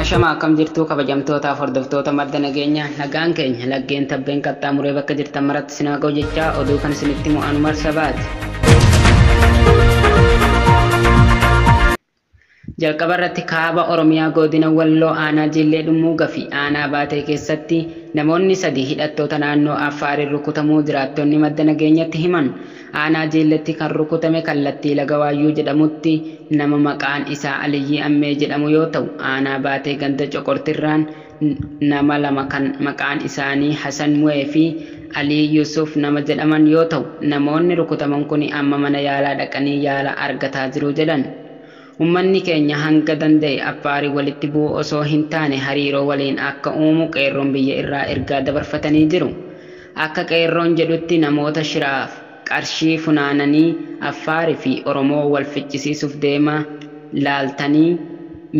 Ashama akkam jirtuu kabajamtootaaf hordoftoota madda nageenyaa nagaan keenya laggeen tabbeen qaxxaamuree bakka jirtan maratti sinaa ga'u jechaa oduu kan isinitti mo'an marsabaati. Jalqaba irratti kaaba Oromiyaa godina Walloo aanaa Jillee Dhummuugaa fi aanaa Baatee keessatti namoonni sadi hidhattoota naannoo Affaariin rukutamuu jiraattonni madda nageenyatti himan. Aanaa Jilleetti kan rukutame kallattii Laga Waayyuu jedhamutti nama maqaan isaa Aliyyii Ammee jedhamu yoo ta'u, aanaa Baatee ganda Coqortirraan nama lama kan maqaan isaanii Hasan Mu'ee fi Alii Yusuf nama jedhaman yoo ta'u, namoonni rukutaman kun amma mana yaalaa dhaqanii yaala argataa jiru jedhan. Uummanni keenya hanga danda'e Affaarii walitti bu'uu osoo hin taane hariiroo waliin akka uumu qeerroon biyya irraa ergaa dabarfatanii jiru. Akka qeerroon jedhutti namoota shiraaf qarshii funaananii Affaarii fi Oromoo wal ficcisiisuuf deema laaltanii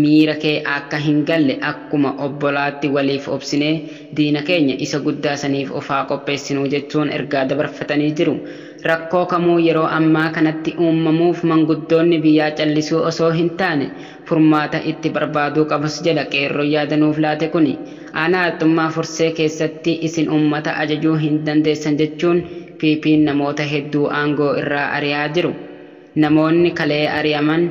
miira kee akka hin galle akkuma obbolaatti waliif obsinee diina keenya isa guddaa saniif ofaa qopheessinuu jechuun ergaa dabarfatanii jiru. Rakkoo kamuu yeroo ammaa kanatti uumamuuf manguddoonni biyyaa callisuu osoo hin taane furmaata itti barbaaduu qabus jedha qeerroo yaadanuuf laate kuni. Aanaa Arxummaa Fursee keessatti isin uummata ajajuu hin dandeessan jechuun PP'n namoota hedduu aangoo irraa ari'aa jiru. Namoonni kalee ari'aman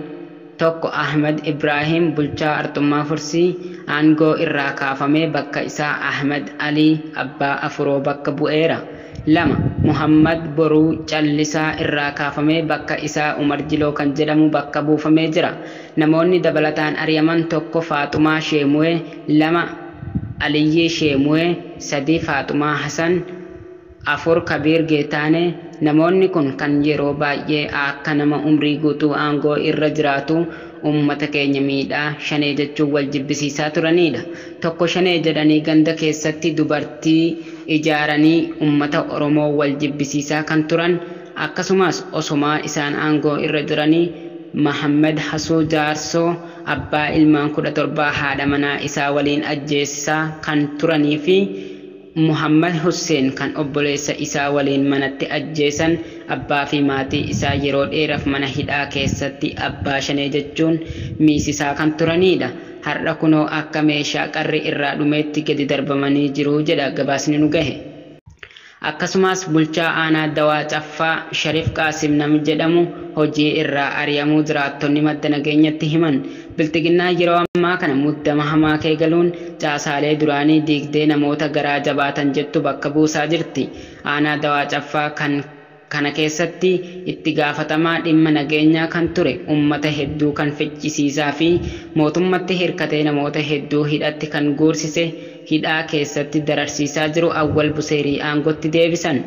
tokko Ahmed Ibrahim bulchaa Arxummaa Fursii aangoo irraa kaafamee bakka isaa Ahmed Alii Abbaa Afuroo bakka bu'eera. Lama Muhammad Boruu Callisaa irraa kaafamee bakka isaa Umar Jiloo kan jedhamu bakka buufamee jira. Namoonni dabalataan ari'aman tokko Faaxumaa Sheemu'ee, lama Aliyyii Sheemu'ee, sadi Faaxumaa Hasan, afur Kabiir Geetaanee. Namoonni kun kan yeroo baay'ee akka nama umrii guutuu aangoo irra jiraatu uummata keenya miidhaa shanee jechuun wal jibbisiisaa turanidha. Tokko shanee jedhanii ganda keessatti dubartii ijaaranii uummata Oromoo wal jibbisiisaa kan turan akkasumas osomaa isaan aangoo irra jiranii Mahammed Hasuu Jaarsoo abbaa ilmaan 17 haadha manaa isaa waliin ajjeesisaa kan turanii fi Muhammad Hussein kan obboleessa isaa waliin manatti ajjeesan abbaa fi maatii isaa yeroo dheeraaf mana hidhaa keessatti abbaa shanee jechuun miisisaa kan turanidha. Har'a kunoo akka meeshaa qarri irraa dhumeetti gadi darbamanii jiru jedha gabaasni nu gahe. Akkasumas bulchaa aanaa Dawaa Caffaa Shariif Qaasim namni jedhamu hojii irraa ari'amuu jiraattonni madda nageenyatti himan. Bilxiginnaa yeroo ammaa kana muddama hamaa kee galuun caasaalee duraanii diigdee namoota garaa jabaatan jettu bakka buusaa jirti. Aanaa Dawaa Caffaa kan kana keessatti itti gaafatamaa dhimma nageenyaa kan ture uummata hedduu kan ficcisiisaa fi mootummatti hirkatee namoota hedduu hidhatti kan guursise hidhaa keessatti dararsiisaa jiru Awwal Buseerii aangootti deebisan.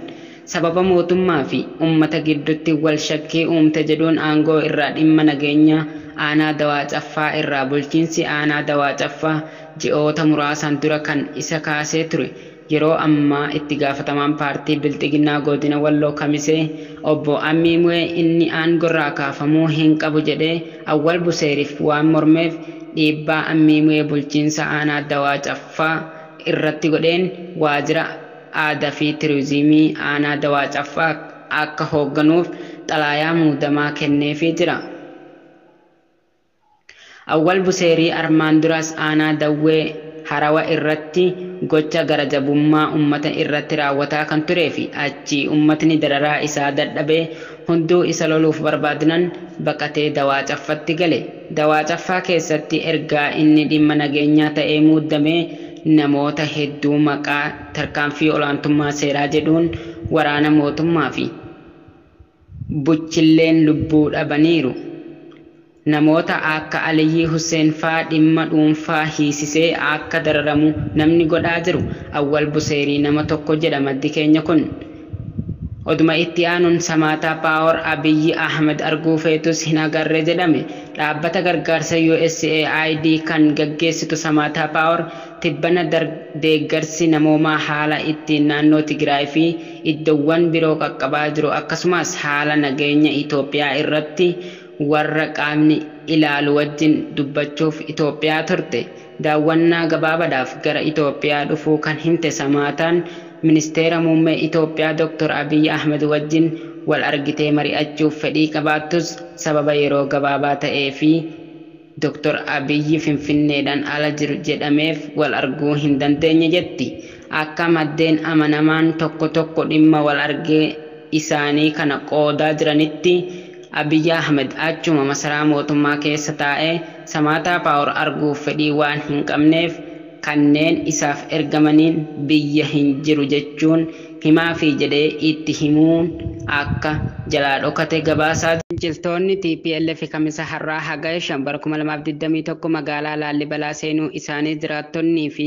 Sababa mootummaa fi uummata gidduutti wal shakkii uumte jedhuun aangoo irraa dhimma nageenyaa aanaa Dawaa Caffaa irraa bulchiinsi aanaa Dawaa Caffaa ji'oota muraasaan dura kan isa kaasee ture. Yeroo ammaa itti gaafatamaan paartii Bilxiginnaa godina Walloo Kamisee obbo Ammii Mu'ee inni aangorraa kaafamuu hin qabu jedhee Awwal Buseeriif waan mormeef dhiibbaa Ammii Mu'ee bulchiinsa aanaa Dawaa Caffaa irratti godheen waajjira aadaa fi turizimii aanaa Dawaa Caffaa akka hoogganuuf xalayaa muudamaa kenneefii jira. Awwal Buseerii armaan duras aanaa Dawwee Harawa irratti gocha gara jabummaa uummata irratti raawwataa kan turee fi achii uummatni dararaa isaa dadhabee hunduu isa loluuf barbaadnan baqatee Dawaa Caffatti gale. Dawaa Caffaa keessatti ergaa inni dhimma nageenyaa ta'ee muuddamee namoota hedduu maqaa tarkaanfii olaantummaa seeraa jedhuun waraana mootummaa fi buchilleen lubbuu dhabaniiru. Namoota akka Aliyyii Hussein faa dhimma dhuunfaa hiisisee akka dararamu namni godhaa jiru Awwal Buseerii nama tokko jedha maddi keenya kun. Oduma itti aanuun Samaataa Paawar Abiyyi Ahmed arguu feetus hin agarre jedhame. Dhaabbata gargaarsa USAID kan gaggeessitu Samaataa Paawar tibbana deeggarsi namoomaa haala ittiin naannoo Tigraay fi iddoowwan biroo qaqqabaa jiru akkasumas haala nageenya Itoophiyaa irratti warra qaamni ilaalu wajjin dubbachuuf Itoophiyaa turte. Daawwannaa gabaabaadhaaf gara Itoophiyaa dhufuu kan himte Samaataan ministeera muummee Itoophiyaa Dr. Abiyyi Ahmed wajjin wal argitee mari'achuuf fedhii qabaattus sababa yeroo gabaabaa ta'ee fi Dr. Abiyyi Finfinneedhaan ala jiru jedhameef wal arguu hin dandeenye jetti. Akka maddeen amanamaan tokko tokko dhimma wal argee isaanii kana qoodaa jiranitti, Abiyyi Ahmed achuma masaraa mootummaa keessa taa'ee Samaataa Paawar arguuf fedhii waan hin qabneef, kanneen isaaf ergamaniin biyya hin jiru jechuun himaafii jedhee itti himuun akka jalaa dhokate gabaasaa. Finciltoonni TPLF Kamisa har'aa Hagaya 5 bara 2021 magaalaa Laallibalaa seenuu isaanii jiraattonnii fi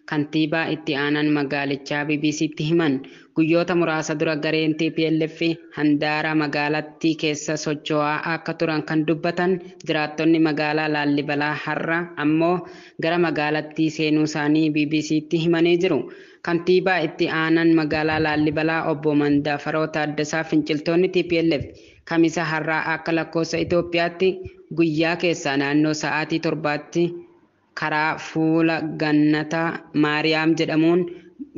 kantiibaa itti aanaan magaalichaa BBCtti himan. Guyyoota muraasa dura gareen TPLF handaara magaalattii keessa socho'aa akka turan kan dubbatan jiraattonni magaalaa Laallibalaa, har'a ammoo gara magaalattii seenuu isaanii BBCtti himanii jiru. Kantiibaa itti aanaan magaalaa Laallibalaa Obbo Mandafaroo Taaddasaa finciltoonni TPLF Kamisa har'aa akka lakkoofsa Itoophiyaatti guyyaa keessaa naannoo sa'aatii 7tti karaa fuula Gannataa Maariyaam jedhamuun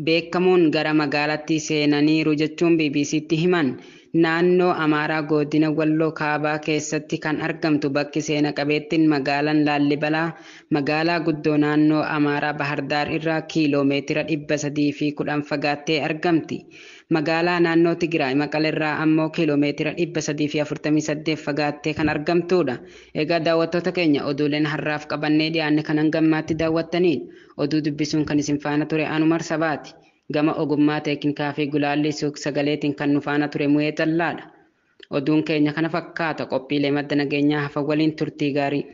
beekamuun gara magaalattii seenaniiru jechuun BBCtti himan. Naannoo Amaaraa godina Walloo Kaabaa keessatti kan argamtu bakki seena qabeettiin magaalaan Laallibalaa magaalaa guddoo naannoo Amaaraa Bahardaar irraa kiiloo meetira 310 fagaattee argamti. Magaalaa naannoo Tigraay Maqaleerraa ammoo kiiloo meetira 348 fagaattee kan argamtudha. Egaa daawwattoota keenya, oduuleen har'aaf qabannee dhiyaanne kan hangammaatti daawwattanidha. Oduu dubbisuun kan isin faana ture Anumar Sabaati. Gama ogummaa teeknikaa fi gulaalli sagaleetiin kan nu faana ture Mu'ee Callaadha. Oduun keenya kana fakkaata. Qophiilee madda nageenyaa hafan waliin turtii gaarii.